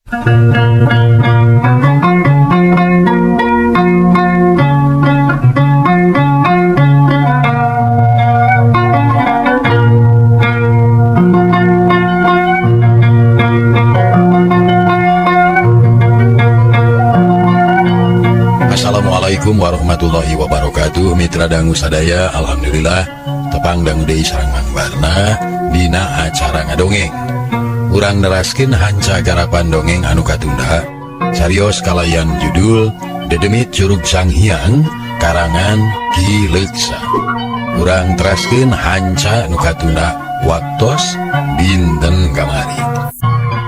Assalamualaikum warahmatullahi wabarakatuh. Mitra dangu sadaya, alhamdulillah tepang dangu deui sareng Mang Barna dina acara ngadongeng. Urang neraskeun hanca garapan dongeng anu katunda, carios kalayan judul Dedemit Curug Sang Hyang karangan Ki Leuksa. Urang teraskeun hanca nu katunda waktos dinten kamari.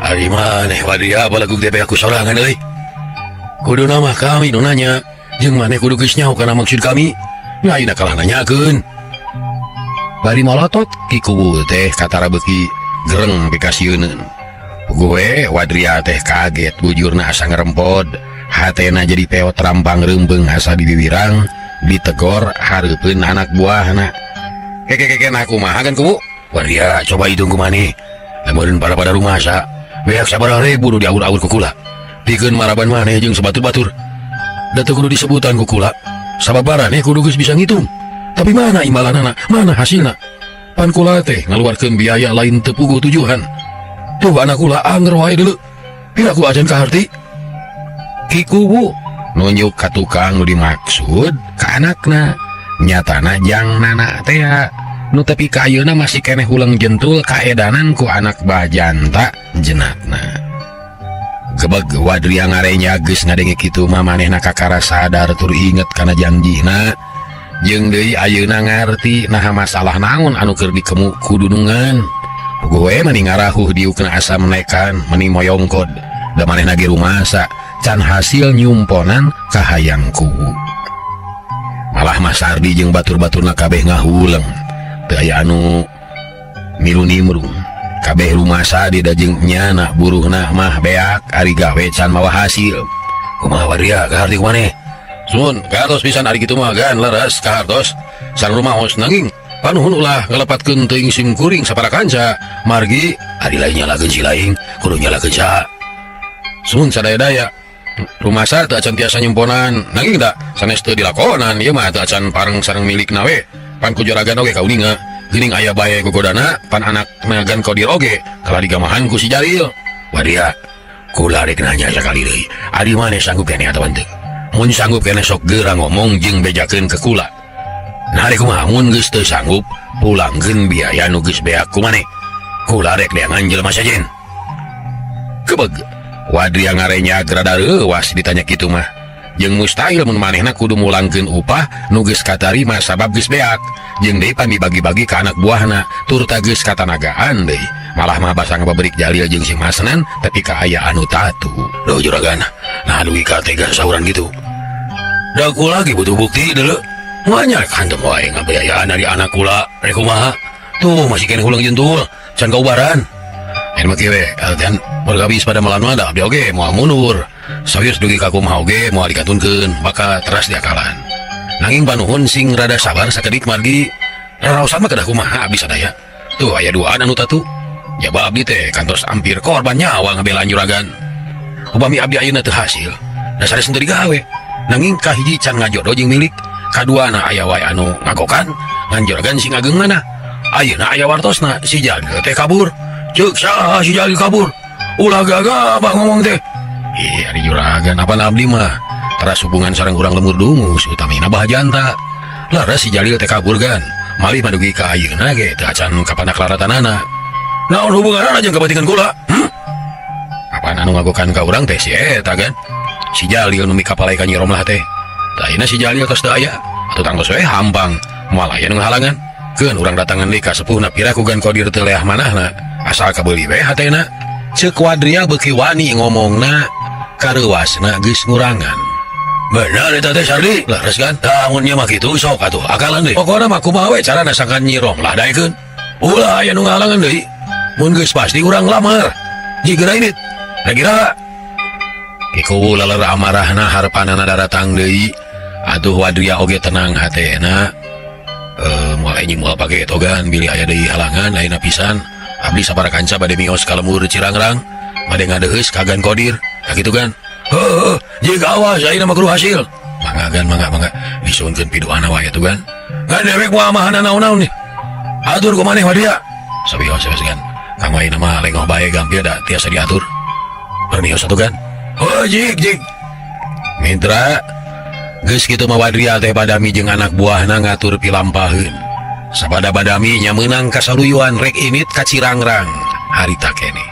Ari maneh Wadria balagug teh aku sorangan euy. Kudu nama kami nu nanya, jeung maneh kudu geus nyaho kana maksud kami. Ayeuna kalah nanyakeun. Bari molotot Ki Kuwu teh katara beuki gereng pikasieuneun. Gue Wadria teh kaget bujurna asa ngerempod, hatena jadi peot rampang reumpeng asa diwiwirang ditegor hareupeun anak buahna. Keke nah kumaha kan Kuwu? Wadria coba hitung kumaneh. Lamun para pada rumasa, beak sabaraha ribu nu diaur-aur ku kula. Pikeun maraban maneh jeung sebatur-batur. Da teu kudu disebutan ku kula. Sababarane kudu geus bisa ngitung. Tapi mana imbalanana, mana hasilna? Pan kula teh ngaluarkeun biaya lain teu puguh tujuan. Tuh anak kula anger wae deuleu. Pira ku acan kaharti? Ki Kuwu nunjuk ka tukang nu dimaksud ka anakna. Nyatana jang nana teh nu tepi ka ayeuna masih keneh huleng jentul kaedanan ku anak bajanta jenatna. Gebeg Wadria ngarenya geus ngadenge kitu mah manehna kakara sadar tur inget kana janjina. Jeung deui ayeuna ngarti naha masalah naon anu keur dikemu ku dunungan. Gue mani ngarahuh diukna asa menekan meni moyongkod. Da manehna ge rumasa can hasil nyumponan kahayang Kuwu. Malah Mas Sardi jeung batur-baturna kabeh ngahuleng. Teu aya anu milu nimrung. Kabeh rumasa di dajeng nyana buruhna mah beak ari gawe can mawa hasil. Kumaha Wadria kaharti kumaneh? Sun, kahartos pisan ari kitu mah gan leres kahartos. Sang rumaos nanging panuhun ulah ngalepatkeun teuing sim kuring sapara kanca. Margi ari lain nyalakeun si laing kudu nyalakeun saha. Sun sadaya-daya rumasa teu acan tiasa nyumponan nanging da sanes teu dilakonan ieu mah teu acan pareng sareng milikna we. Pan ku juragan oge kauninga geuning aya bae gogodana pan anakna gan kodir oge kalah digamahan ku si Jalil. Wadria kula rek nanya sakali deui ari maneh sanggup keneh atawa henteu? Mun sanggup keneh sok geura ngomong jeung bejakeun ke kula. Nah rek kumaha mun geus teu sanggup pulangkeun biaya nu geus beak ku maneh. Kula rek deangan jelema sejen. Kebeg Wadria ngarenya rada reuwas ditanya kitu mah. Jeung mustahil mun manehna kudu mulangkeun upah nu geus katarima sabab geus beak. Jeung deui pan dibagi-bagi ka anak buahna turta geus katanagaan deui. Malah mah basa ngababerik Jalil jeung si Masnan tapi ka aya anu tatu. Duh juragan, nah dugi ka tega sauran gitu. Da kula lagi butuh bukti deuleu. Banyak hantem wae ngabiayaan dari anak kula rek kumaha. Tuh masih keneh ulang jentul, can kaubaran. Ayeuna mah kieu we, dan warga habis pada malam ada abdi oge moal mundur. Sawios dugi ka kumaha oge moal dikantunkeun, bakal teras diakalan. Nanging panuhun sing rada sabar sakedik margi raraosan mah kedah kumaha abdi sadaya. Tuh aya duaan anu tatu. Jaba abdi teh kantos ampir korban nyawa ngabelaan juragan. Upami abdi ayeuna teu hasil, dasar teu digawe. Nanging kahiji can ngajodoh jeung milik, kaduana aya wae anu ngagokan ngan juragan sing ageng mana. Ayeuna aya wartosna si Jalil teh kabur. Ceuk saha si Jalil kabur? Ulah gagabah ngomong teh. Ih, ari juragan apaan abdi mah? Teras hubungan sareng urang lemur dungus utamina bahajanta. Leres si Jalil teh kabur gan. Malih mah dugi ka ayeuna ge teu acan kapanak laratanana. Naon hubunganana jeung kabatingan kula? Apaan anu ngagokan ka urang teh si eta gan? Si Jalil nu mikapalai ka Nyi Romlah teh. Tah ayeuna si Jalil tos teu aya. Atuh tangtos we hampang. Moal aya nu ngahalangan. Keun urang datangan deui ka sepuhna piraku gan kodir teu leah manahna. Asal kabeuli we hatena. Ceuk Wadria beuki wani ngomongna kareuwasna geus ngurangan. Bener eta teh Sardi. Leres kan? Tah mun nya mah kitu sok atuh akalan deui. Pokona mah kumaha we carana sangkan Nyi Romlah daekeun. Ulah aya nu ngahalangan deui. Mun geus pasti urang lamar. Jigeura ini. Kira Ki Kuwu leler amarahna harepanana daratang deui. Atuh Wadria oge tenang hatena. Moal enjing moal pake togan bilih aya deui halangan ayeuna pisan. Abdi sabara kanca bade mios ka lembur Cirangrang. Bade ngadeheus ka Gan Kodir. Tah kitu Gan. Heuh, jig awas ayeuna mah kudu hasil. Mangga Gan, mangga mangga. Disuhunkeun piduana wae atuh Gan. Gan dewek moal mahanan naon-naon nih. Atur ku maneh Wadria. Sawios sawios Gan. Kang ayeuna mah lengoh bae gampil da tiasa diatur. Permios atuh Gan. Oh jig jig. Mitra geus kitu mah Wadria teh badami jeung anak buahna ngatur pilampaheun. Sabada badami nya meunang kasaluyuan rek init ka Cirangrang harita keneh.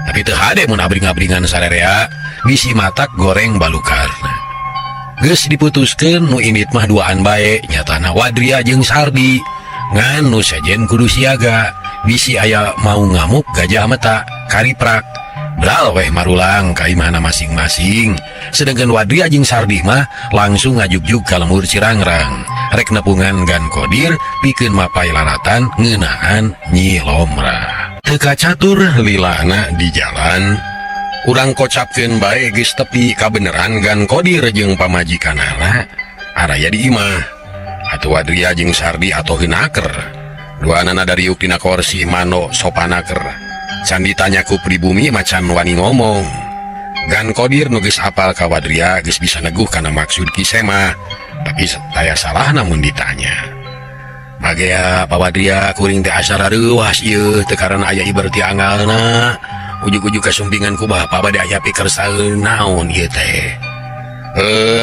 Tapi teu hade mun abring-abringan sarerea bisi matak goreng balukarna. Geus diputuskeun nu init mah duaan bae nyatana Wadria jeung Sardi. Ngan nu sejen kudu siaga bisi aya mau ngamuk gajah meta kariprak. Bral weh marulang ka imahna masing-masing. Sedangkan Wadria jeung Sardi mah langsung ngajugjug ka lembur Cirangrang. Rek nepungan Gan Kodir pikeun mapay laratan ngeunaan Nyi Lomrah. Teu kacatur lilana di jalan. Urang kocapkeun bae geus tepi kabeneran Gan Kodir jeung pamajikanana araya di imah. Atuh Wadria jeung Sardi atoheun aker. Duanana dariuk dina korsi mano sopanaker. Can ditanya ku pribumi macan wani ngomong. Gan Kodir nu geus apal ka Wadria geus bisa neguh kana maksud Ki Sema. Tapi taya salah namun ditanya. Bagea Pa Wadria kuring teh asa rareuwas ieu teu karana aya iber ti anggalna. Ujug-ujug kasumpingan ku bapa bade aya pikersaeun naon ieu teh.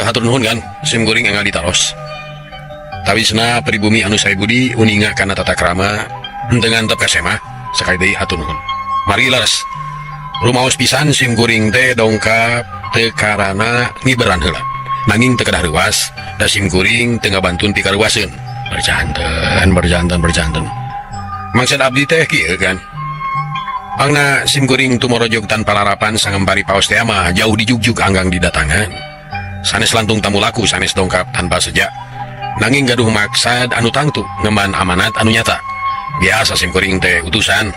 Hatur nuhun Gan, sim kuring enggal ditaros. Tawisna pribumi anu sae budi uninga kana tata krama henteu ngantep ka Sema sakali deui hatur nuhun. Mari leres. Rumaos pisan sim kuring teh dongkap teu karana ngiberan heula. Nanging teu kedah reuwas, da sim kuring teu ngabantun pikaruwaseun. Berjanten, berjanten, berjanten. Maksud abdi teh kieu kan. Pangna sim kuring tumorojog tanpa larapan sangempari paos teh mah jauh dijugjug anggang didatangan. Sanes lantung tamu laku sanes dongkap tanpa seja. Nanging gaduh maksad anu tangtu ngemban amanat anu nyata. Biasa sim kuring teh utusan.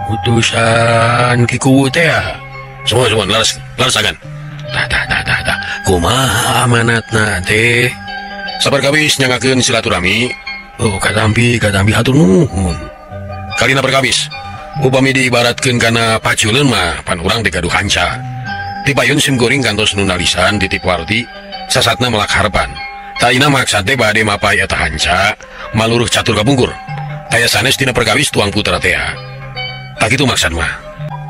Utusan Ki Kuwu teh ya. Semua semua leres leres agan. Tah tah tah tah tah. Kumaha amanatna teh? Sabar kawis nyangakeun silaturahmi. Oh katampi katampi hatur nuhun. Kalina perkawis. Upami diibaratkeun kana paculeun mah pan urang teh gaduh hanca. Tipayun sim kuring kantos nu nalisan titip warti sasatna melak harepan. Taina maksad teh bade mapay eta hanca maluruh catur kapungkur. Taya sanes tina perkawis tuang putra teh. Tak kitu maksad mah.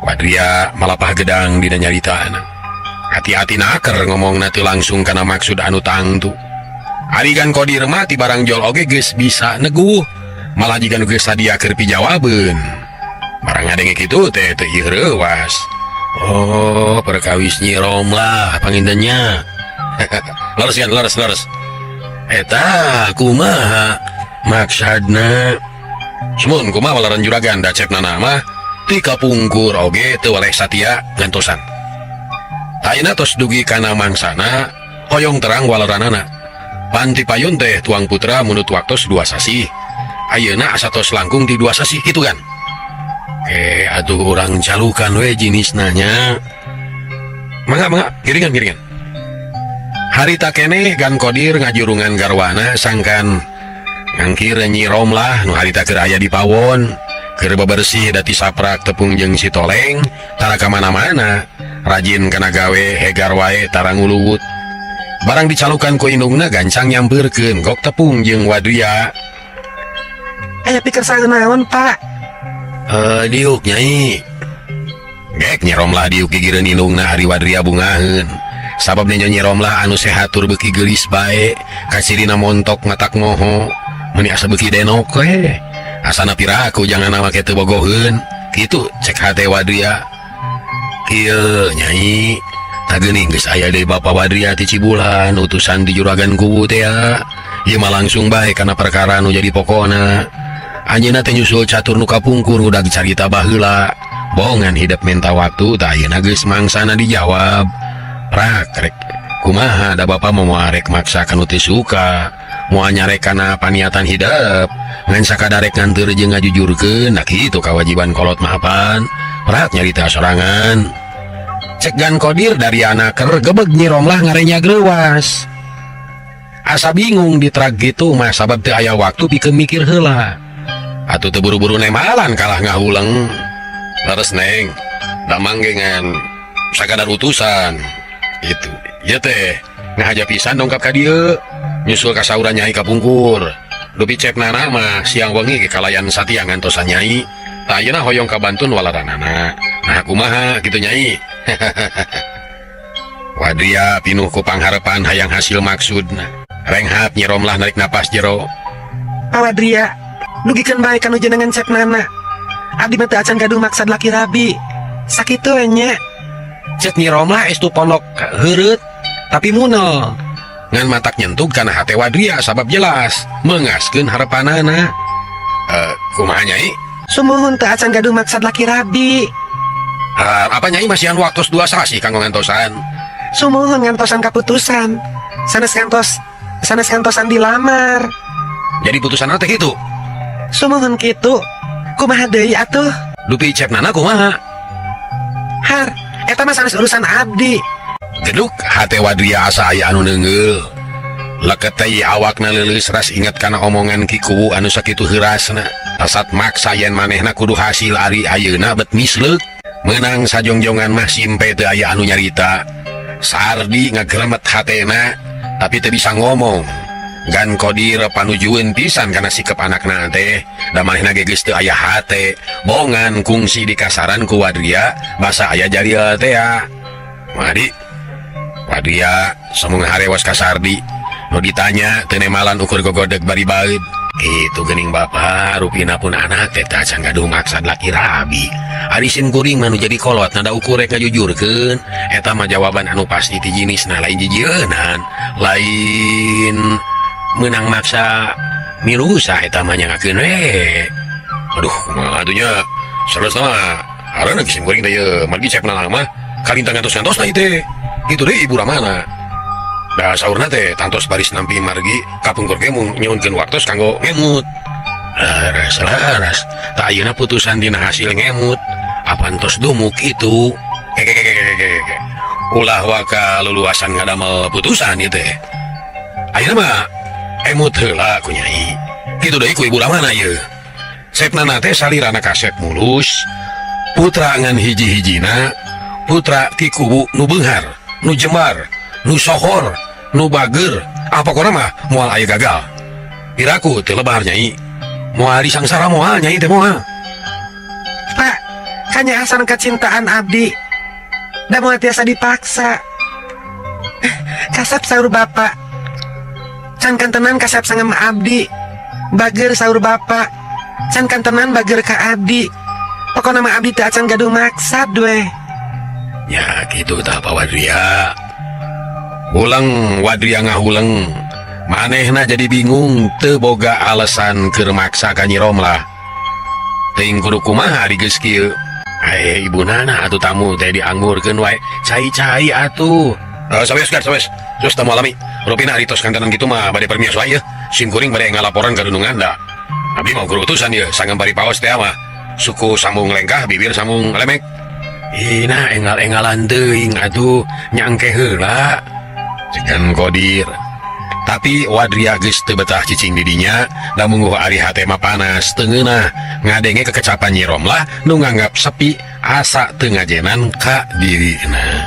Wadria malapah gedang dina nyaritana. Hati-hati naker ngomongna teu langsung kana maksud anu tangtu. Ari Gan Kodir mah ti barang jol oge geus bisa neguh. Malah jiga nu geus sadia keur pijawabeun. Barang ngadenge kitu teh teu ieu reuwas. Oh, perkawis Nyi Romlah pangintennya. Leres kan, leres, leres. Eta kumaha maksadna? Sumun kumaha waleran juragan da cepna mah ti kapungkur oge teu waleh satia ngantosan. Ayeuna tos dugi kana mangsana hoyong terang waleranana. Pan ti payun teh tuang putra mundut waktos 2 sasih. Ayeuna asa tos langkung ti 2 sasih kitu kan. Atuh urang calukan we jinisna nya. Mangga mangga giringan giringan. Harita keneh Gan Kodir ngajurungan garwana sangkan ngangkir Nyi Romlah nu harita keur aya di pawon. Keur bebersih dati saprak tepung jeung si Toleng tara ka mana-mana. Rajin kana gawe hegar wae tara nguluwut. Barang dicalukan ku indungna gancang nyampeurkeun gok tepung jeung Wadria. Aya pikersaeun naon, Pak? Diuk nyai. Gek Nyi Romlah diuk gigireun indungna ari Wadria bungaheun. Sabab nenjo Nyi Romlah anu sehat tur beuki geulis bae, kacirina montok matak moho. Meuni asa beuki denok we. Asana piraku jangan make teu bogoheun. Kitu cek hate Wadria. Kieu nyai, tah geuning geus aya deui Bapa Wadria ti Cibulan utusan di Juragan Kuwu teh ya. Ieu mah langsung bae kana perkara nu jadi pokona. Anjeunna teh nyusul catur nu kapungkur udah carita baheula. Bongan hidep menta waktu tah ayeuna geus mangsana dijawab. Prak rek kumaha da bapa mau arek maksa kanu teu suka. Moal nyarek kana paniatan hidep. Ngan sakadarek nganteur jeung ngajujurkeun, nah kitu kawajiban kolot mah apaan. Prak nyarita sorangan. Cek Gan Kodir dari anak ker gebeg Nyi Romlah ngarenya greuwas. Asa bingung diterag gitu mah sabab teu aya waktu pikeun mikir heula. Atuh teu buru-buru nemalan kalah ngahuleng. Leres neng. Damang ge ngan sakadar utusan itu. Ieu teh ngahaja pisan dongkap ka dieu. Nyusul kasauran Nyai kapungkur. Dupi cep nana mah siang wengi ge kalayan satia ngantosan Nyai. Tah ayeuna hoyong kabantun walaranana. Nah kumaha kitu Nyai. Wadria pinuh ku pangharepan hayang hasil maksudna. Renghap Nyi Romlah narik napas jero. Pak Wadria, dugikeun bae ka nu jenengan cep nana. Abdi mah teu acan gaduh maksad laki rabi. Sakitu we nya. Cek Nyi Romlah estu pondok heureut tapi munel. Ngan matak nyentug kana hate Wadria sabab jelas mengaskeun harepanana. Kumaha Nyai? Sumuhun teu acan gaduh maksad laki rabi. Apa Nyai masihan waktos 2 sasih kanggo ngantosan? Sumuhun ngantosan kaputusan. Sanes ngantos, sanes ngantosan dilamar. Jadi putusan teh kitu? Sumuhun kitu. Kumaha deui atuh? Dupi cep nana kumaha? Har, eta mah sanes urusan abdi. Geduk hate Wadria asa aya anu neungeul. Leket teh awakna leuleus ras inget kana omongan Ki Kuwu anu sakitu heurasna. Tasat maksa yen manehna kudu hasil ari ayeuna bet misleuk. Meunang sajongjongan mah simpe teu aya anu nyarita. Sardi ngagremet hatena tapi teu bisa ngomong. Gan Kodir panujueun pisan kana sikep anakna teh. Da manehna ge geus teu aya hate. Bongan kungsi di kasaran ku Wadria basa aya Jalil teh ya. Madi Wadria samung harewas ka Sardi. Nu ditanya teu nemalan ukur gogodeg bari baeud. Kitu geuning bapa rupina pun anak teh teh acan gaduh maksad laki rabi. Ari sim kuring mah nu jadi kolot nada ukur rek ngajujurkeun. Eta mah jawaban anu pasti ti jinisna lain jijieunan. Lain meunang maksa mirusa eta mah nyangakeun we. Aduh kumaha atuh nya. Saleresna mah hareuna sim kuring teh ieu margi cepna mah kalintang ngantos-ngantosna ieu teh. Kitu deui ibu ramana. Da saurna teh tantos baris nampi margi kapungkur ge mung nyuhunkeun waktos kanggo ngemut. Laras laras. Tah ayeuna putusan dina hasil ngemut. Apan tos dumuk kitu. Kekekekekekeke. Ulah waka luluasan ngadamel putusan ieu teh. Ayeuna mah emut heula ku Nyai. Kitu deui ku ibu ramana ieu. Sepnana teh salirana kasep mulus. Putra ngan hiji-hijina, putra Ki Kuwu nu beunghar, nu jembar, nu sohor, nu bager, ah pokona mah moal aya gagal. Piraku teu lebar Nyai. Moal disangsara moal Nyai teh moal. Pak, kanya sareng kacintaan abdi. Da moal tiasa dipaksa. Kasep saur bapak. Can kantenan kasep sangem abdi. Bager saur bapak. Can kantenan bager ka abdi. Pokona mah abdi teu acan gaduh maksad we. Ya kitu tah Pak Wadria. Huleng Wadria ngahuleng. Manehna jadi bingung teu boga alasan keur maksa ka Nyi Romlah. Teuing kudu kumaha ari geus kieu. Ae ibu nana atuh tamu teh dianggurkeun wae. Cai-cai atuh. Saweos gar saweos. Terus tamu alami. Rupina ari tos kantenan kitu mah bade permios wae yeuh. Sim kuring bade ngalaporan ka dunungan da. Abdi mah ukur utusan yeuh sangem bari paos teh mah. Suku sambung lengkah bibir sambung lemek. Ina engal-engalan teuing atuh nyangke heula. Cekan Kodir. Tapi Wadria geus teu betah cicing di dinya, da mungguh ari hate mah panas teu ngeunah ngadenge kekecapan Nyi Romlah nu nganggap sepi asa teu ngajenan ka dirina.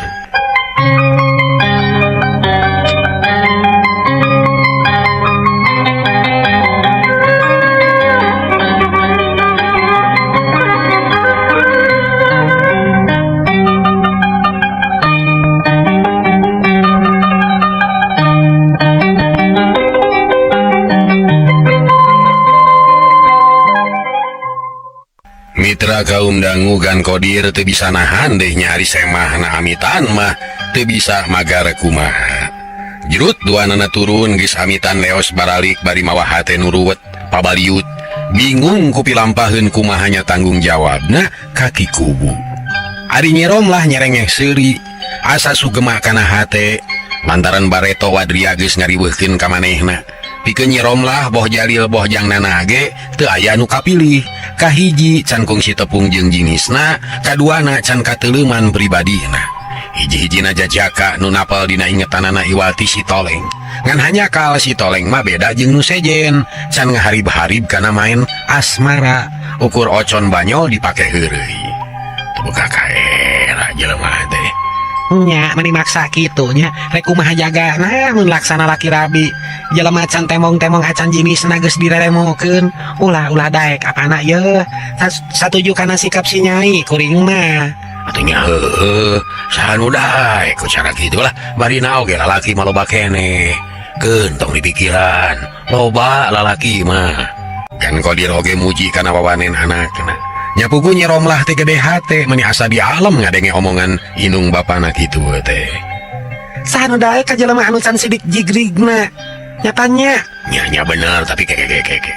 Mitra kaum dangu Gan Kodir teu bisa nahan deh nyari semah na amitan mah teu bisa magar kumaha. Jerut duanana turun geus amitan leos baralik bari mawa hate nu ruwet pabaliut. Bingung ku pilampaheun kumahanya tanggung jawabna ka Ki Kuwu. Ari Nyi Romlah nyerengeh seuri asa sugema kana hate lantaran bareto Wadria geus ngariweuhkeun ka manehna. Pikeun Nyi Romlah boh Jalil boh jangnana ge teu aya nu kapilih. Kahiji can kungsi tepung jeung jinisna, kaduana can kateuleman pribadina. Hiji-hijina jajaka nu napal dina ingetanana iwati si Toleng. Ngan hanya kal si Toleng mah beda jeung nu sejen, can ngaharib-harib kana main asmara. Ukur ocon banyol dipake heureuy. Teu boga kae. Maksa jelema teh. Nya meni maksa kitu nya, rek kumaha jagana mun laksana laki rabi. Jelema can temong-temong acan jinisna geus direremokeun. Ulah ulah daek apana yeuh. Satuju kana sikap si Nyai kuring mah. Atuh nya heueuh, saha nu daek ku cara kitu lah. Barina oge lalaki mah loba keneh. Keun tong dipikiran, loba lalaki mah. Kan Kodir oge muji kana wawanen anakna. Nya puguh Nyi Romlah teh gede hate, meni asa di alam ngadenge omongan indung bapana kitu teh. Saha nu daek ka jelema anu can sidik jigrigna. Nya pan nya. Nya nya bener, tapi ke ke ke ke.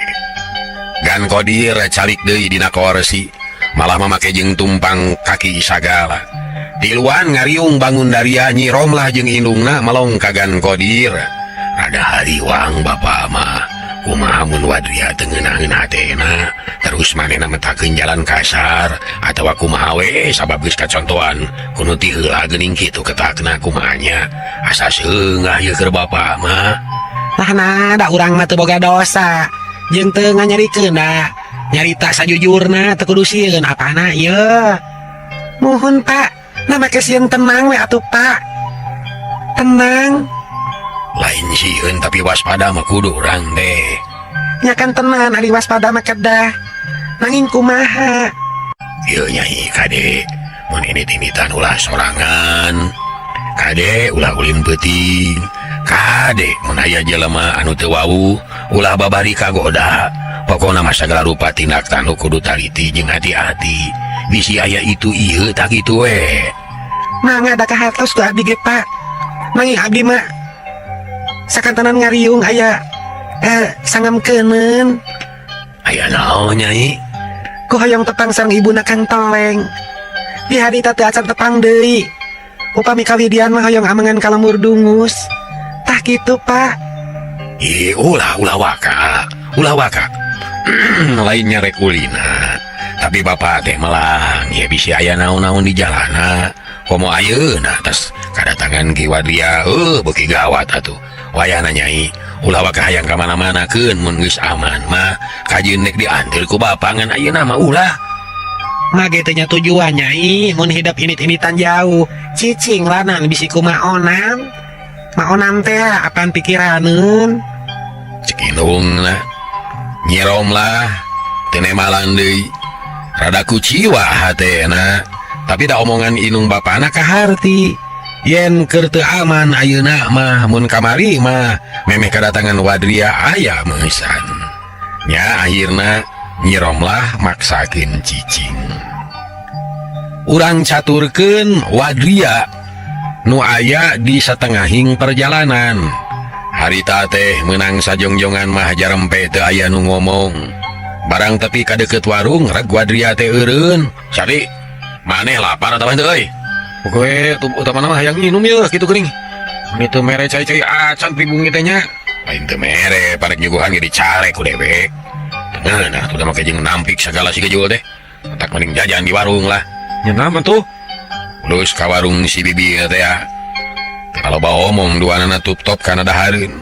Gan Kodir calik deui dina korsi, malah mamake jeung tumpang kaki sagala. Tiluan ngariung bangun daria Nyi Romlah jeung indungna melong ka Gan Kodir. Rada hariwang bapa mah. Kumaha mun Wadria teu ngeunaheun hatena, terus manehna metakeun jalan kasar atawa kumaha we, sabab geus kacontohan kuno ti heula geuning kitu ketakna kumaha nya. Asa seungah ieu keur bapa mah. Lah nah, da urang mah teu boga dosa. Jeung teu nganyerikeun da. Nyarita sajujurna teu kudu sieun apana ieu. Muhun Pak, nah make sieun tenang we atuh Pak. Tenang. Lain sieun tapi waspada mah kudu urang teh. Nya kan tenan ari waspada mah kedah. Nanging kumaha? Ieu Nyai kade, mun indit-inditan ulah sorangan. Kade ulah ulin peuting. Kade mun aya jelema anu teu wawuh ulah babari kagoda. Pokona mah sagala rupa tindak tanduk kudu taliti jeung hati-hati. Bisi aya itu ieu tak kitu we. Mangga da kahartos ku abdi ge Pak. Nanging abdi mah sakantenan ngariung aya sangamkeuneun. Aya naon Nyai? Ku hoyong tepang sareng ibuna Kang Toleng. Di harita teu acan tepang deui. Upami kawidian mah hoyong amengan ka lembur Dungus. Tah kitu Pak. Ih, ulah ulah waka, ulah waka. Lain nyarek ulina. Tapi bapak teh melang, ya bisi aya naon-naon di jalana. Komo ayeuna tas kadatangan Ki Wadria, beuki gawat atuh. Wayahna Nyai, ulah waka hayang ka mana-mana keun mun geus aman mah kajeun nek dianteur ku bapak ngan ayeuna mah ulah. Mage teh nya tujuan Nyai mun hidep indit-inditan jauh. Cicing lanan bisi kumaonan. Maonan teh apaan pikiraneun? Cek indungna. Nyi Romlah teu nemalan deui. Rada kuciwa hatena. Tapi da omongan indung bapana kaharti. Yen keur teu aman ayeuna mah mun kamari mah memeh kadatangan Wadria aya meusan. Nya akhirna Nyi Romlah maksakeun cicing. Urang caturkeun Wadria nu aya di satengahing perjalanan. Harita teh meunang sajongjongan mah jarempe teu aya nu ngomong. Barang tepi ka deukeut warung reg Wadria teh eureun. Sari, maneh lapar atawa henteu euy? Pokoe utamana mah hayang minum yeuh kitu geuning. Mun teu mere cai-cai acan pribumi teh nya. Lain teu mere, parek nyuguhan ge dicarek ku dewek. Teu ngeunah tuh da make jeung nampik sagala si gejul teh. Matak mending jajan di warung lah. Nya naon tuh? Terus ka warung si bibi teh ya. Kalau loba omong duanana tup top kana dahareun.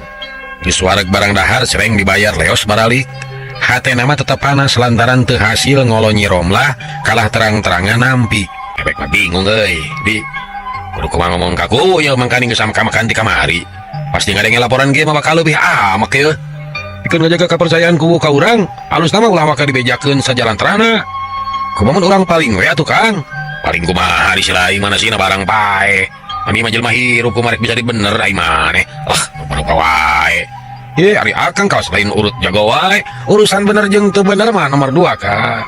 Geus wareg barang dahar sereng dibayar leos baralik. Hatena mah tetep panas lantaran teu hasil ngolo Nyi Romlah kalah terang-terangan nampi. Ebek mah bingung euy, di kudu kumaha ngomong ka ku ieu mangkaning geus makan ti kamari. Pasti ngadenge laporan ge mah bakal leuwih amek ieu. Pikeun ngajaga kepercayaan ku ka urang, alusna mah ulah waka dibejakeun sajalan terana. Kumaha mun urang paling we atuh Kang? Paling kumaha di sila mana sina barang pae. Ami mah jelema hirup kumarek bisa dibener ai maneh. Lah, rupa-rupa wae. Ye, ari akang kaos lain urut jago wae. Urusan bener jeung teu bener mah nomor 2 Kang.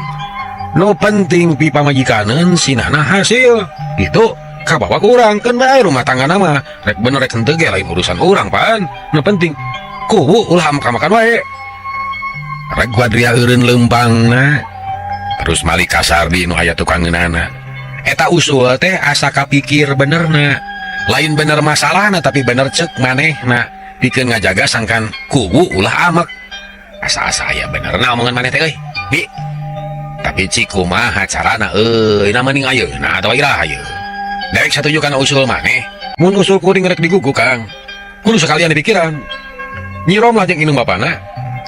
Nu penting pi pamajikaneun sinana hasil. Gitu kabawa ku urang keun bae rumah tangga mah. Rek bener rek henteu ge lain urusan urang pan. Nu penting kuwu ulah makan wae. Rek Wadria eureun leumpangna. Terus malik ka Sardi nu aya tukang ngeunana. Eta usul teh asa kapikir benerna. Lain bener masalahna tapi bener cek manehna. Pikeun ngajaga sangkan kuwu ulah amek. Asa-asa aya benerna omongan maneh teh euy. Bi. Tapi cik kumaha carana euy, na mending ayeuna atawa iraha ieu. Dewek satuju kana usul maneh. Mun usul kuring rek digugu Kang. Kudu sekalian dipikiran. Nyi Romlah jeung indung bapana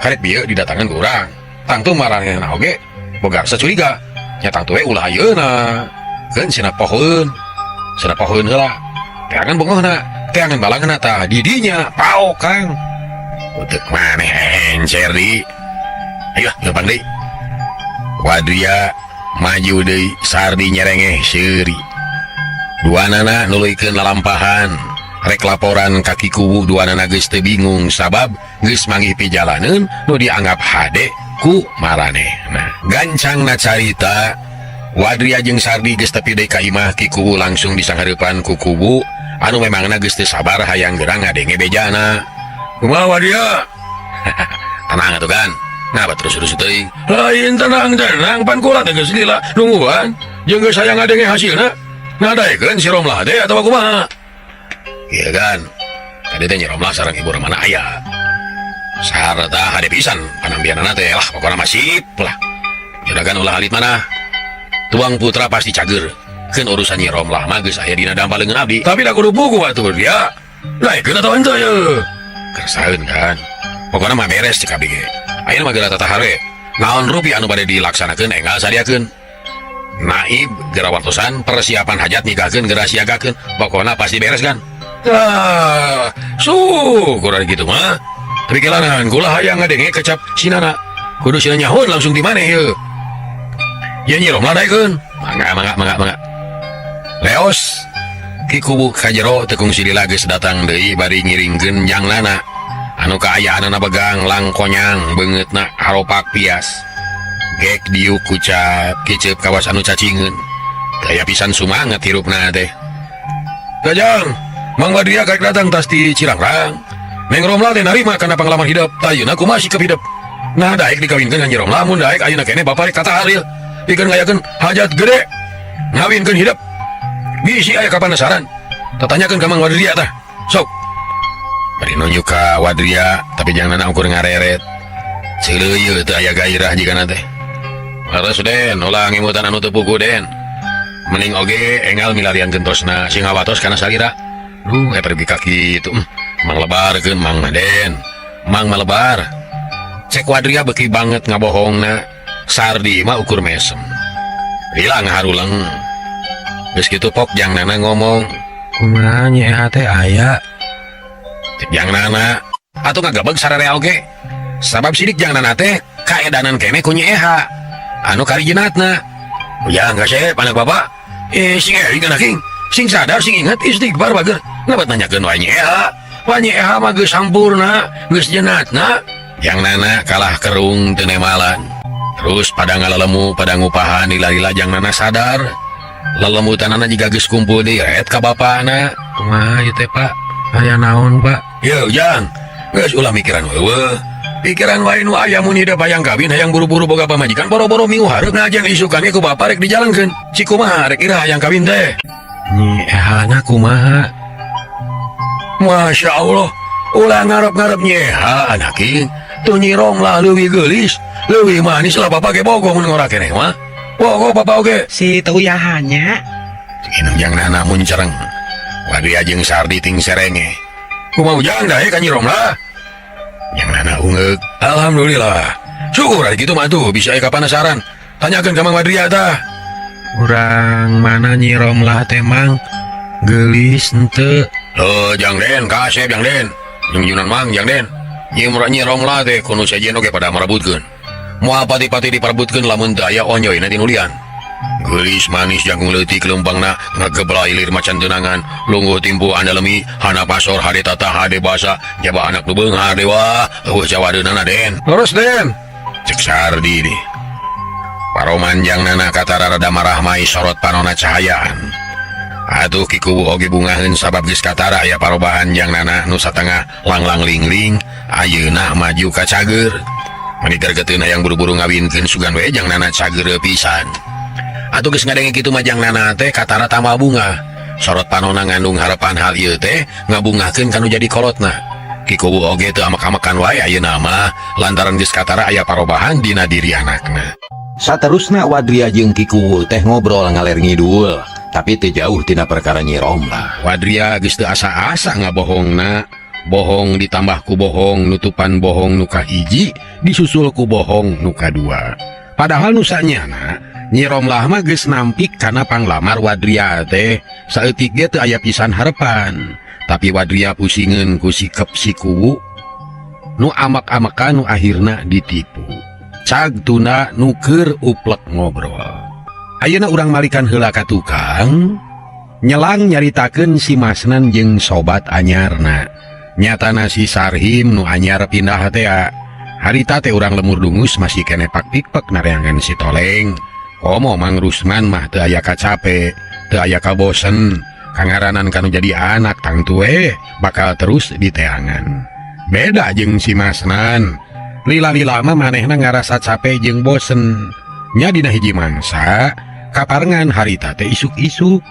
karek bieu didatangan ku urang. Tangtu maranehna oge boga rasa curiga. Nya tangtu we ulah ayeuna. Keun cenah pohoeun. Sada pohoeun heula. Teangan bongohna, teangan balangna tah di dinya paok Kang. Utek maneh encer di. Ayo lempang deui. Wadria maju deui, Sardi nyerengeh seuri. Duanana nuluykeun lalampahan. Rek laporan ka Ki Kuwu duanana geus teu bingung sabab geus manggih pijalaneun nu dianggap hade ku maranehna. Gancangna carita Wadria jeung Sardi geus tepi deui ka imah Ki Kuwu langsung disanghareupan ku Kuwu anu memangna geus teu sabar hayang gerang ngadenge bejana. Kumaha Wadria? Tenang atuh kan. Ngapa terus-terus teuing? Lain tenang-tenang pan kula teh geus lila nungguan jeung geus hayang ngadenge hasilna. Ngadaekeun si Romlah teh atawa kumaha? Iya kan. Tadi teh Nyi Romlah sareng Ibu Romana aya. Sarta hade pisan panampianana teh lah pokona mah sip lah. Juragan ulah alit mana. Tuang putra pasti cager. Keun urusan Nyi Romlah mah geus aya dina dampa leungeun abdi. Tapi da kudu buku atuh dia. Daekeun atawa henteu ye? Kersaeun kan. Pokona mah beres cek abdi ge. Ayeuna mah geura tatahar we. Naon rupi anu bade dilaksanakeun enggal sadiakeun. Naib geura wartosan persiapan hajat nikahkeun geura siagakeun. Pokona pasti beres kan. Ah, syukur ari kitu mah. Tapi kelanan kula hayang ngadenge kecap sinana. Kudu sina nyahoan langsung di maneh ye. Ye Nyi Romlah daekeun. Mangga mangga mangga mangga. Leos Ki Kuwu ka jero teu kungsi lila geus datang deui bari ngiringkeun jang nana. Anu kaayaanana begang langkonyang beungeutna haropak pias. Gek diuk kucap kiceup kawas anu cacingeun. Daya pisan sumanget hirupna teh. Gajang, Mang Wadria karek datang tas ti Cirangrang. Neng Romlah teh narima kana pangalaman hidup. Ayeuna kumaha sikap hidup? Nah daek dikawinkeun ka Nyi Romlah mun daek ayeuna keneh bapa rek tatahar ieu. Pikeun ngayakeun hajat gede. Ngawinkeun hidup. Bisi aya kapanasaran. Tatanyakeun ka Mang Wadria tah. Sok. Bari nunjuk ka Wadria tapi jangan ukur ngareret. Ceuleuh teu aya gairah jigana teh. Leres Den, ulah ngimutan anu teu puguh Den. Mending oge enggal milarian gentosna sing ngawatos kana salira. Duh, eta dugi ka kitu. Mang lebarkeun Mang mah Den. Mang mah lebar. Cek Wadria beuki banget ngabohongna. Sardi mah ukur mesem. Lila ngaharuleng. Geus kitu pok jang nana ngomong. Kumaha Nyi Eha teh aya? Cek jang nana. Atuh ngagebeg sararea oge. Sabab sidik jang nana teh kaedanan keneh ku Nyi Eha. Anu karijenatna. Ujang kasep anak bapak. Sing eling anak king. Sing sadar sing ingat istighfar bager. Nabat nanyakeun wae Nyi Eha. Wah Nyi Eha mah geus sampurna, geus jenatna. Jang nana kalah kerung teu nemalan. Terus pada ngalalemu pada ngupahan lila-lila jang nana sadar. Lelemutanana jiga geus kumpul deui ret ka bapana. Kumaha ieu teh Pak? Aya naon Pak? Ye Ujang, geus ulah mikiran heueuh. Pikiran wae nu aya mun hidup hayang kawin hayang buru-buru boga pamajikan boro-boro minggu hareup najan isukan ge ku bapa rek dijalankeun. Cik kumaha rek iraha hayang kawin teh? Nyi Ehana kumaha? Masya Allah, ulah ngarep-ngarep Nyi Eha anak king. Tuh Nyi Romlah leuwih geulis, leuwih manis lah bapak ge bogoh mun ngora keneh mah. Bogoh bapak oge. Si teuyahannya. Inung jang nana muncereng. Wadria jeung Sardi ting serenge. Kumaha Ujang daek ka Nyi Romlah? Jang nana ungeuk. Alhamdulillah. Syukur ari kitu mah tuh bisa aya kapanasaran. Tanyakeun ka Mang Wadria tah. Urang mana Nyi Romlah teh Mang? Geulis henteu. Heuh Jang Den, kasep Jang Den. Jeung junan Mang Jang Den. Nyi Nyi Romlah teh kudu sejen oge pada marebutkeun. Moal pati-pati diparebutkeun lamun teu aya onyoyna tinulian. Geulis manis jangkung leutik leumpangna ngageblay lir macan teunangan lungguh timpu andalemi hana pasor hade tata hade basa jaba anak nu beunghar dewa eueuh cawadeunana Den. Leres Den. Cek Sardi deh. Paroman jang nana katara rada marah mai sorot panona cahayaan. Atuh Ki Kuwu oge bungaheun sabab geus katara aya parobahan jang nana nu satengah langlang lingling ayeuna maju ka cager. Mani gergeteun hayang buru-buru ngawinkeun sugan we jang nana cager pisan. Atuh geus ngadenge kitu mah jang nana teh katara tambah bunga. Sorot panona ngandung harapan hal ieu teh ngabungahkeun kanu jadi kolotna. Ki Kuwu oge teu amek-amekan wae ayeuna mah lantaran geus katara aya parobahan dina diri anakna. Saterusna Wadria jeung Ki Kuwu teh ngobrol ngaler ngidul, tapi teu jauh tina perkara Nyi Romlah. Wadria geus teu asa-asa ngabohongna. Bohong ditambah ku bohong, nutupan bohong nu kahiji, disusul ku bohong nu kadua. Padahal nu sanyana Nyi Romlah mah geus nampik kana panglamar Wadria teh saeutik ge teu aya pisan harepan. Tapi Wadria pusingeun ku sikep si kuwu nu amak-amakan nu akhirna ditipu. Cag tuna nu keur uplek ngobrol. Ayeuna urang malikan heula ka tukang nyelang nyaritakeun si Masnan jeung sobat anyarna. Nyatana si Sarhim nu anyar pindah tea. Harita teh urang lemur dungus masih keneh pak pikpek nareangan si Toleng. Komo Mang Rusman mah teu aya kacape, teu aya kabosen. Kangaranan kanu jadi anak tangtu we bakal terus diteangan. Beda jeung si Masnan. Lila-lila mah manehna ngarasa cape jeung bosen. Nya dina hiji mangsa kaparengan harita teh isuk-isuk.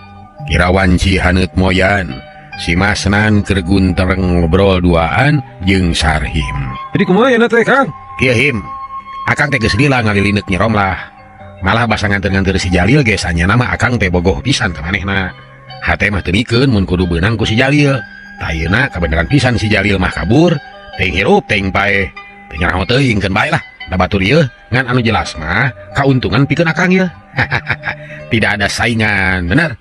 Kira wanci haneut moyan. Si Masnan keur guntereng ngobrol duaan jeung Sarhim. Jadi kumaha ya teh Kang? Kieu Him. Akang teh geus lila ngalilinuk Nyi Romlah. Malah basa nganter-nganter si Jalil ge sanyana mah akang teh bogoh pisan ka manehna. Hate mah teu mikeun mun kudu beunang ku si Jalil. Tah ayeuna kabeneran pisan si Jalil mah kabur, teuing hirup teuing paeh. Teu nyaraho teuing keun bae lah. Da batur ieu ngan anu jelas mah kauntungan pikeun akang ieu. Tidak ada saingan, bener?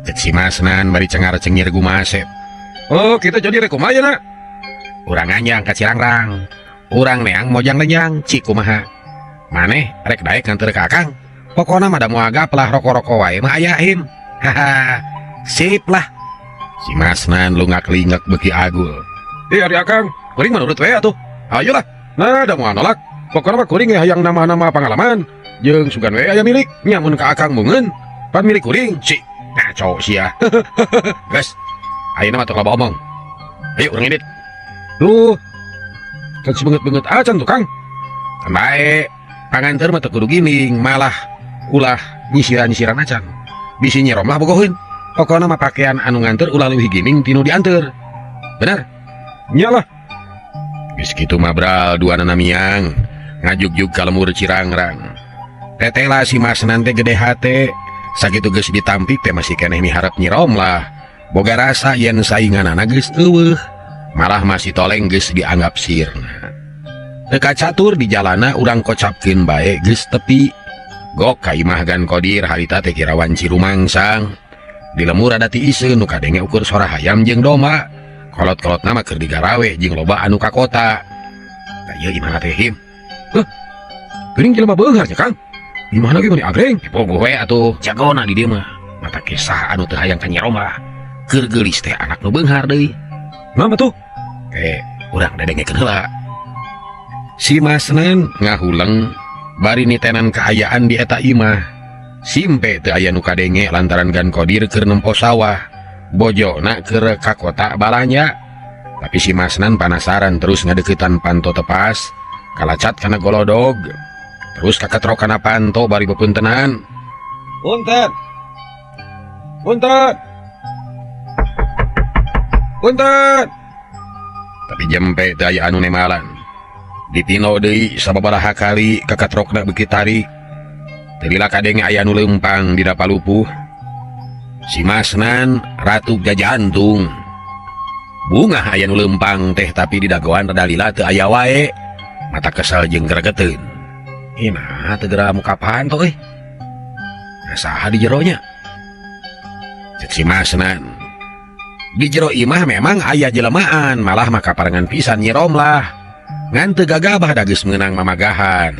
Cek si Masnan bari cengar-cengir gumasep. Oh, kita jadi rek kumaha na? Urang nganjang ka Cirangrang. Urang neang mojang lenjang, cik kumaha. Maneh rek daek nganter ka akang. Pokona mah da moal gaplah roko-roko wae mah aya him. Haha. Sip lah. Si Masnan lungak-lingek beuki agul. Ih, ari akang, kuring mah nurut we atuh. Ayolah. Nah, da moal nolak. Pokona mah kuring hayang nama-nama pengalaman. Jeung sugan we aya milik. Nya mun ka akang mungeun, pan milik kuring. Si ngaco sia. Geus. Ayeuna mah tong loba omong. Ayo urang indit. Duh. Can sebeungeut-beungeut acan tuh Kang. Kan bae. Panganteur mah teu kudu gining, malah ulah nyisiran-nyisiran acan. Bisi Nyi Romlah bogoheun. Pokona mah pakaian anu nganteur ulah leuwih gining tinu dianteur. Bener? Nya lah. Geus kitu mah bral duanana miang ngajugjug ka lemur Cirangrang. Tetela si Masnan teh gede hate. Sakitu geus ditampik teh masih keneh miharep Nyi Romlah. Boga rasa yen sainganana geus eueuh. Malah masih Toleng geus dianggap sirna. Teu kacatur di jalana urang kocapkeun bae geus tepi. Gok ka imah Gan Kodir harita teh kira wanci rumangsang. Di lemur ada tiiseun nu kadenge ukur sora hayam jeung domba. Kolot-kolotna mah keur digarawe jeung loba anu ka kota. Tah ieu imahna teh Him. Heuh. Geuning jelema beunghar nya Kang. Imahna ge meuni agreng. Bogoh we atuh jagona di dieu mah. Mata kisah anu teu hayang ka Nyi Romlah. Keur geulis teh anak nu beunghar deui. Naon atuh? Urang dadengekeun heula. Si Masnan ngahuleng bari nitenan kaayaan di eta imah. Simpe teu aya nu kadenge lantaran Gan Kodir keur nempo sawah. Bojona keur ka kota balanja. Tapi si Masnan panasaran terus ngadeukeutan panto tepas, kalacat kana golodog. Terus kaketrok kana panto bari bepuntenan. Punten. Punten. Punten. Tapi jempe teu aya anu nemalan. Dipino deui sababaraha kali kakatrokna beuki tarik. Teu lila kadenge aya nu leumpang dina palupuh. Si Masnan ratu jajantung. Bungah aya nu leumpang teh tapi di dagoan rada lila teu aya wae. Mata kesel jeung gregeteun. Ina teu geura muka panto euy. Nah, saha di jero nya? Cek si Masnan. Di jero imah memang aya jelemaan, malah maka parengan pisan Nyi Romlah. Ngan teu gagabah da geus meunang mamagahan.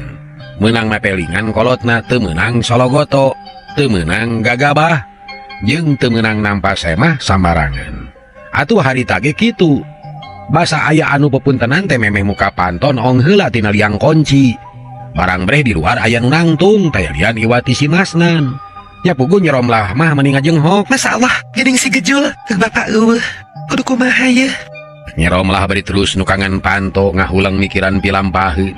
Meunang mapelingan kolotna teu meunang sologoto, teu meunang gagabah, jeung teu meunang nampa semah sambarangan. Atuh harita ge kitu. Basa aya anu pepuntenan teh memeh muka panton ong heula tina liang kunci. Barang breh di luar aya nu nangtung tayalian iwati si Masnan. Nya puguh Nyi Romlah mah meni ngajenghok. Masya Allah, geuning si gejul, keur bapak eueuh. Kudu kumaha ye? Nyi Romlah bari terus nukangan panto ngahulang mikiran pilampaheun.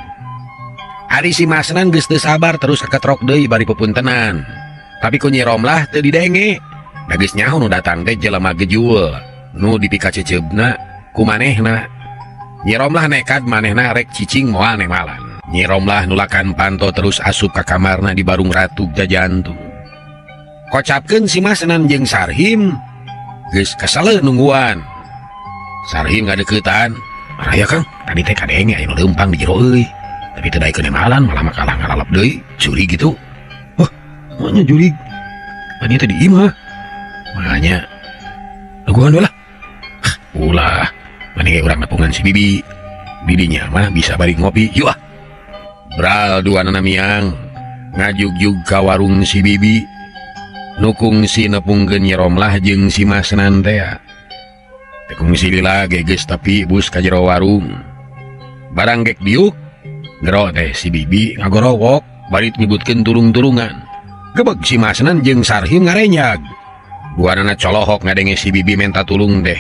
Ari si Masnan geus teu sabar terus kaketrok deui bari pepuntenan. Tapi ku Nyi Romlah teu didenge. Da geus nyaho nu datang teh jelema gejul, nu dipikaceceubna ku manehna. Nyi Romlah nekat manehna rek cicing moal nemalan. Nyi Romlah nulakan panto terus asup ka kamarna di Barung Ratu Jajantung. Kocapkeun si Masnan jeung Sarhim geus keseleun nungguan. Sarhim ngadeuketan. Raya Kang, tadi teh kadenge aya nu leumpang di jero euy. Tapi teu daekeun nemalan malah makalah ngalalep deui, curi gitu. Wah, Nya jurig. Pan ieu teh di imah. Makanya dagoan we lah. Ulah, mending urang nepungan si Bibi. Bibinya mah bisa bari ngopi. Yuk ah. Bral duanana miang ngajugjug ka warung si Bibi. Nu kungsi nepungkeun Nyi Romlah jeung si Masnan teh. Teu kungsi lila ge geus tepi bus ka jero warung. Barang gek diuk, gero teh si Bibi ngagorowok bari nyebutkeun turung-turungan. Gebeg si Masnan jeung Sarhim ngarenyag. Duanana colohok ngadenge si Bibi menta tulung teh.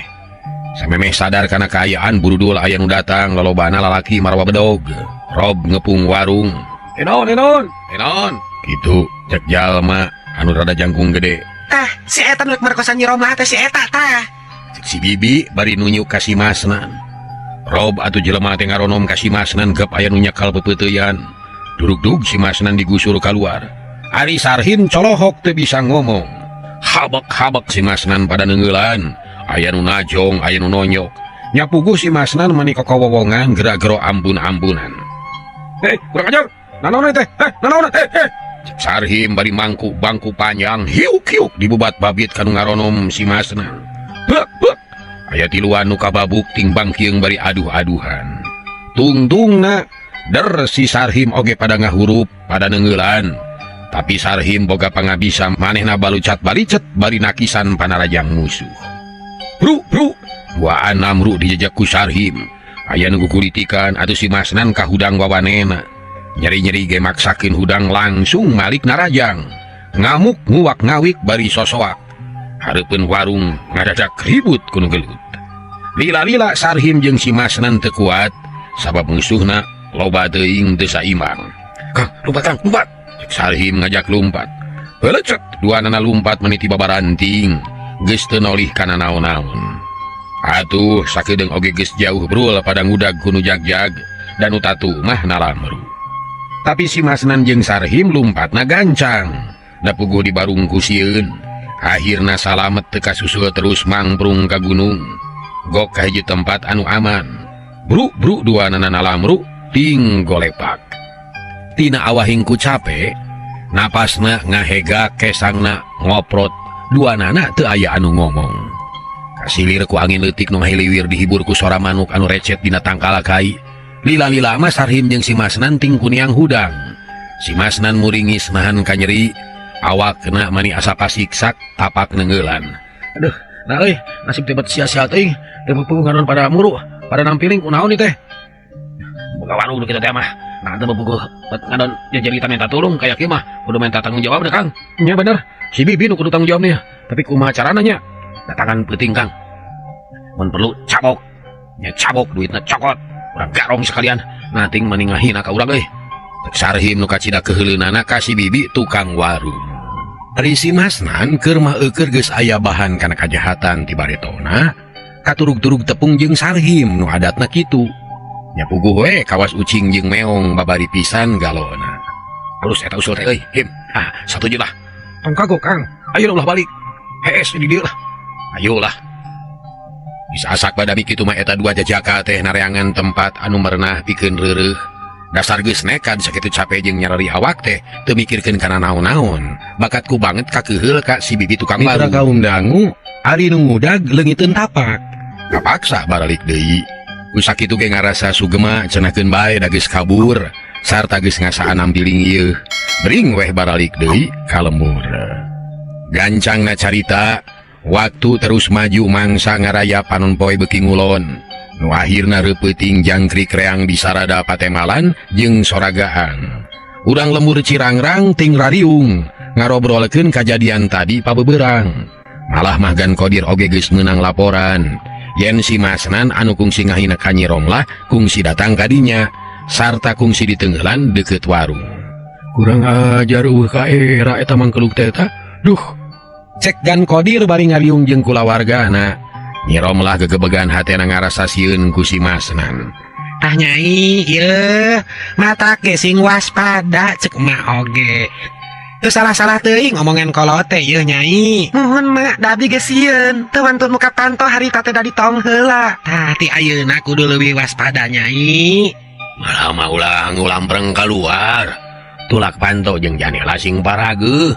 Samemeh sadar kana kaayaan burudul aya nu datang lolobana lalaki marwa bedog. Rob ngepung warung. Enon, enon, enon. Kitu cek jalma anu rada jangkung gede. Tah, si eta nu rek merkosa Nyi Romlah teh si eta tah. Cek si Bibi bari nunjuk ka si Masnan. Rob atuh jelema teh ngaronom ka si Masnan gep aya nu nyekal pepeuteuyan. Durugdug si Masnan digusur kaluar. Ari Sarhim colohok teu bisa ngomong. Habek-habek si Masnan pada neungeulan. Aya nu najong, aya nu nonyok. Nyapuguh si Masnan mani kokowowongan gera-gero ampun-ampunan. Hei, kurang ajar. Nanaon teh? Heh, nanaon? Heh, heh. Cek Sarhim bari mangku bangku panjang hiuk-hiuk dibubat babit kanu ngaronom si Masnan. Bek, bek. Aya tiluan nu kababuk ting bangkieung bari aduh-aduhan. Tungtungna der si Sarhim oge pada ngahurup pada neungeulan. Tapi Sarhim boga pangabisa manehna balucat balicet bari nakisan panarajang musuh. Bru, bru, duaan namru dijejak ku Sarhim. Aya nu guguritikan atuh si Masnan kahudang wawanena. Nyeri-nyeri ge maksakeun hudang langsung malik narajang. Ngamuk nguwak ngawik bari sosoak. Hareupeun warung ngadadak ribut ku nu gelut. Lila-lila Sarhim jeung si Masnan teu kuat sabab musuhna loba teuing teu saimbang. Kang, lumpat Kang, lumpat. Cek Sarhim ngajak lumpat. Pelecet duanana lumpat meniti babaranting. Geus teu nolih kana naon-naon. Atuh sakedeung oge geus jauh brul pada ngudag ku nu jagjag dan nu tatu mah nalamru. Tapi si Masnan jeung Sarhim lumpatna gancang. Da puguh di barung ku sieun. Akhirna salamet teu kasusul terus mangprung ka gunung. Gok ka hiji tempat anu aman. Bru-bru duanana nalamru ting golepak. Tina awahing ku cape, napasna ngahega kesangna ngoprot. Duanana teu aya anu ngomong. Kasilir ku angin leutik nu ngahiliwir dihibur ku sora manuk anu recet dina tangkal kai. Lila-lila mah Sarhim jeung si Masnan ting kuniang hudang. Si Masnan muringis nahan kanyeri, awakna mani asa pasiksak tapak neungeulan. Aduh, nah euy, nasib teh bet sia-sia teuing. Teh puguh ngadon pada muru, pada nampiling kunaon ieu teh. Boga warung kitu teh mah. Nah, teh puguh bet ngadon jajaritan minta tulung kaya kieu mah, kudu minta tanggung jawab deh Kang. Nya bener, si Bibi nu kudu tanggung jawab nih. Tapi kumaha carana nya? Datangan peuting Kang. Mun perlu cabok. Nya cabok duitna cokot. Urang garong sekalian. Nating mani ngahina ka urang euy. Cek Sarhim nu kacida keuheuleunana ka si Bibi tukang warung. Ari si Masnan keur mah eueur geus aya bahan kana kajahatan ti baretona, katurug-turug tepung jeung Sarhim nu adatna kitu. Nya puguh we kawas ucing jeung meong babari pisan galona. Terus eta usul teh euy, Him. Ah, satuju lah. Tong kagok Kang. Ayo ulah balik. Hees di dieu lah. Ayo lah. Bisa asak badami kitu mah eta dua jajaka teh nareangan tempat anu merenah pikeun reureuh. Dasar geus nekad sakitu cape jeung nyarari awak teh teu mikirkeun kana naon-naon. Bakatku banget kakeuheul ka si Bibi tukang Mitra warung. Kaum dangu, ari nu ngudag leungiteun tapak. Kapaksa baralik deui. Ku sakitu ge ngarasa sugema cenahkeun bae da geus kabur sarta geus ngasaan nampiling ieu. Bring weh baralik deui ka lembur. Gancangna carita, waktu terus maju mangsa ngaraya panon poe beuki ngulon. Nu akhirna reupeting jangkrik reang di sarada patemalan jeung soragaan. Urang lembur Cirangrang ting rariung ngarobrolkeun kajadian tadi pabeberang. Malah Mahgan Kodir oge geus meunang laporan. Yen si Masnan anu kungsi ngahina ka Nyi Romlah kungsi datang kadinya sarta kungsi ditenggelan deket warung. Kurang ajar eueuh ka era eta mangkeluk teh eta. Duh. Cek Gan Kodir bari ngariung jeung kulawargana. Nyi Romlah gegebegan hatena ngarasa sieun ku si Masnan. Tah nyai, ieu matak ge sing waspada cek emak oge. Teu salah-salah teuing ngomongan kolot teh ieu nyai. Muhun mak, da abdi ge sieun. Teu wantun muka panto harita teh da ditong heula. Tah ti ayeuna kudu leuwih waspada nyai. Malah mah ulah ngulampreng keluar. Tulak panto jeung janela sing parageuh.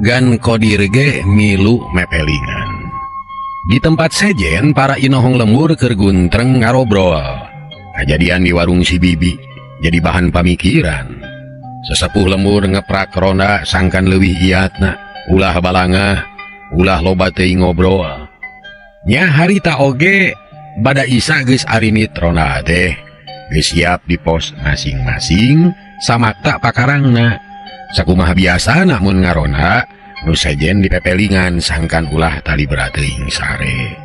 Gan Kodir ge milu mepelingan. Di tempat sejen para inohong lembur keur guntreng ngarobrol. Kajadian di warung si Bibi jadi bahan pamikiran. Sesepuh lembur ngeprak ronda sangkan leuwih iatna, ulah balangah, ulah loba teuing ngobrol. Nya harita oge bada Isa geus arinit ronda teh geus siap di pos masing-masing samakta pakarangna. Sakumaha biasa namun ngaronda nu sejen di pepelingan sangkan ulah tali berateuing sare.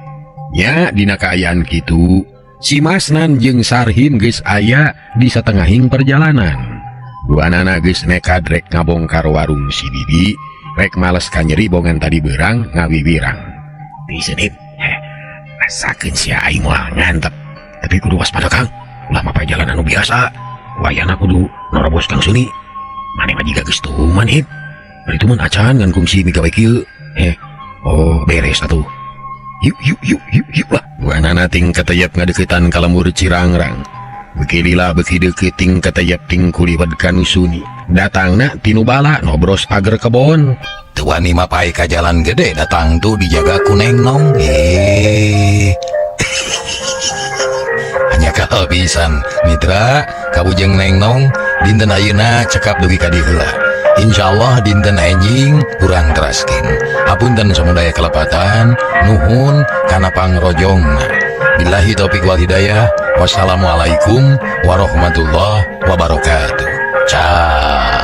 Nya dina kaayaan kitu si Masnan jeung Sarhim geus aya di satengahing perjalanan. Duanana geus nekad rek ngabongkar warung si Bibi, rek males kanyeri bongan tadi beurang ngawiwirang. Disenip, heh, rasakeun sia aing moal ngantep. Tapi kudu waspada Kang, ulah mapay jalan anu biasa. Wayana kudu norobos Kang Suni. Maneh mah jiga geus tuman hip. Bari tuman acan ngan kungsi migawe kieu. Heh, oh beres atuh. Yuk yuk yuk yuk yuk lah. Duanana ting kateyep ngadeukeutan ka lembur Cirangrang. Beuki lila beuki deukeut ting kateyep ting kuliwed ka nu Suni. Datangna tinu bala nobros pager kebon. Teu wani mapay ka jalan gede datang tuh dijaga ku Neng Nong. Hanya kehabisan mitra kabujeng Neng Nong dinten ayeuna cekap dugi ka dieu heula. Insyaallah dinten enjing urang teraskeun. Hapunten samudaya kelepatan, nuhun kana pangrojongna. Billahi taufik wal hidayah. Wassalamualaikum warahmatullahi wabarakatuh. Ciao.